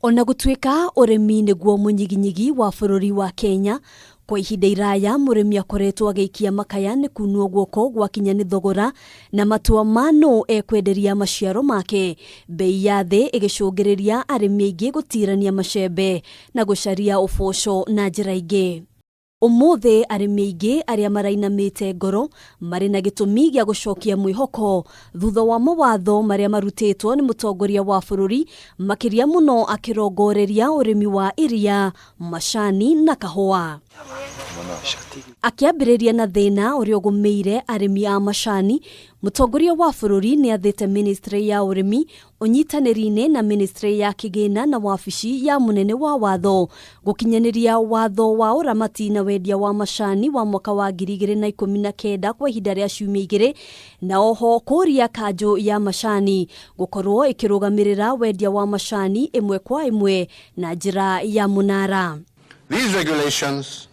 Ona gũtuĩka ũrĩmi nĩguo mũnyiginyigi wa bũrũri wa Kenya, kwa ihinda iraya mũrĩmi akoretwo agĩikia makaya nĩ kunwo guoko gwakinya nĩ thogora na matua ma nũ ekwenderia maciaro make, bei ya thĩ ĩgĩcũngĩrĩria arĩmi aingĩ gũtirania macembe na gũcaria ũboco na njĩra ingĩ. Ũmũthĩ arĩmi aingĩ arĩa marainamĩte ngoro marĩ na gĩtũmi gĩa gũcokia mwĩhoko thutha wa mawatho marĩa marutĩtwo nĩ mũtongoria wa bũrũri makĩria mũno akĩrongoreria ũrĩmi wa iria, macani na kahũa. Akĩambĩrĩria na thĩna ũrĩa ũgũmĩire arĩmi a macani, mũtongoria wa bũrũri nĩ athĩte ministry ya ũrĩmi ũnyitanĩri-inĩ na ministry ya kĩgĩna na wabici ya mũnene wa watho gũkinyanĩria watho wa ũramati na wendia wa macani wa mwaka wa 2019 kwa ihinda rĩa ciumia 2, na oho kũria kanjũ ya macani gũkorwo ĩkĩrũgamĩrĩra wendia wa macani ĩmwe kwa ĩmwe na njĩra ya mũnara. These regulations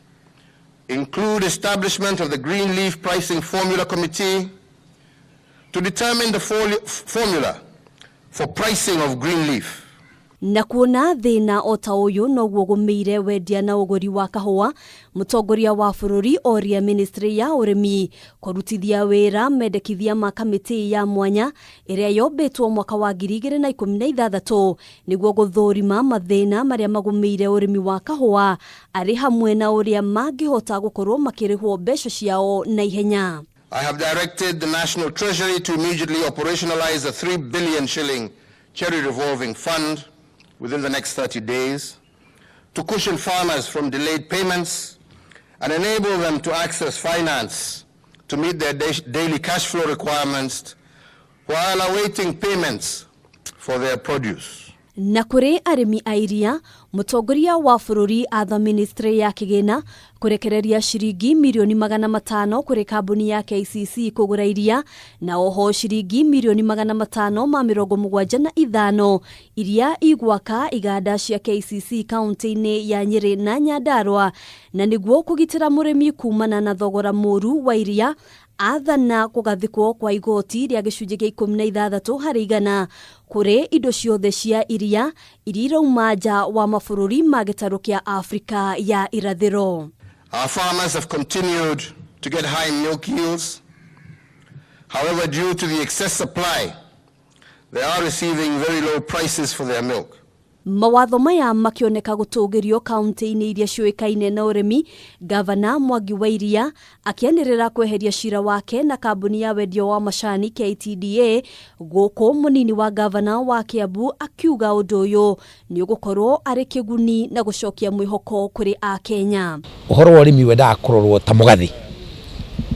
include establishment of the Green Leaf Pricing Formula Committee to determine the formula for pricing of green leaf. Na kuona thĩna o ta ũyũ noguo gũmĩire wendia na ũgũri wa kahũa, mũtongoria wa bũrũri oria ministry ya ũrĩmi kũrutithia wĩra mendekithia ma kamĩtĩ ya mwanya ĩrĩa yombĩtwo mwaka wa 2016 nĩguo gũthũrima mathĩna marĩa magũmĩire ũrĩmi wa kahũa arĩ hamwe na ũrĩa mangĩhota gũkorwo makĩrĩhwo mbeca ciao na ihenya. I have directed the National Treasury to immediately operationalize a 3 billion shilling cherry revolving fund within the next 30 days to cushion farmers from delayed payments and enable them to access finance to meet their daily cash flow requirements while awaiting payments for their produce. Na kũrĩ arĩmi a iria, mũtongoria wa bũrũri atha ministry ya kĩgĩna kũrekereria ciringi mirioni 500 kũrĩ kambuni ya KCC kũgũra iria, na oho ciringi mirioni 575 iria igwaka iganda cia KCC kaunti-inĩ ya Nyĩrĩ na Nyandarua, na nĩguo kũgitĩra mũrĩmi kumana na thogora mũru wa iria, athana kũgathĩkwo kwa igoti rĩa gĩcunjĩ kĩa 16% kũrĩ indo ciothe cia iria iria irauma nja wa mabũrũri ma gĩtarũ kĩa Afrika ya irathĩro. Our farmers have continued to get high milk yields. However, due to the excess supply, they are receiving very low prices for their milk. Mawatho maya makĩoneka gũtũgĩrio kaunti-inĩ iria ciũĩkaine na ũrĩmi, Gavana Mwangi wa Iria akĩanĩrĩra kweheria cira wake na kambuni ya wendia wa macani KTDA, gũkũ mũnini wa gavana wa Kiambu akiuga ũndũ ũyũ nĩ ũgũkorwo arĩ kĩguni na gũcokia mwĩhoko kũrĩ Akenya. Ũhoro wa ũrĩmi wendaga kũrorwo ta mũgathĩ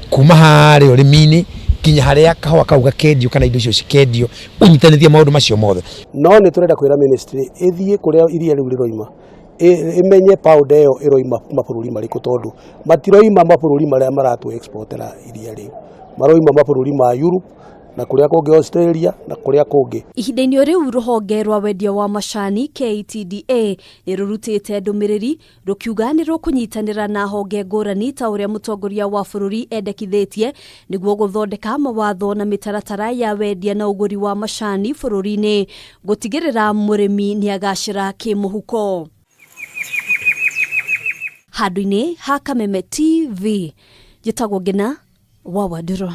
kuma harĩa ũrĩmi-inĩ nginya harĩa kahũa kau gakendio kana indo icio cikendio, ũnyitanĩtie maũndũ macio mothe. No nĩ tũrenda kwĩra ministry ĩthiĩ kũrĩa iria rĩu rĩroima, ĩmenye powder ĩyo ĩroima mabũrũri marĩkũ, tondũ matiroima mabũrũri marĩa maratũ exportera iria rĩu, maroima mabũrũri ma Europe na kũrĩa kũngĩ, Australia na kũrĩa kũngĩ. Ihinda-inĩ rĩu, rũhonge rwa wendia wa macani KTDA nĩ rũrutĩte ndũmĩrĩri rũkiuga nĩ rũkũnyitanĩra na honge ngũrani ta ũrĩa mũtongoria wa bũrũri endekithĩtie nĩguo gũthondeka mawatho na mĩtaratara ya wendia na ũgũri wa macani bũrũri-inĩ gũtigĩrĩra mũrĩmi nĩ agacĩra kĩmũhuko. Handũ-inĩ ha Kameme TV, njĩtagwo Ngina wa Wandũrũ.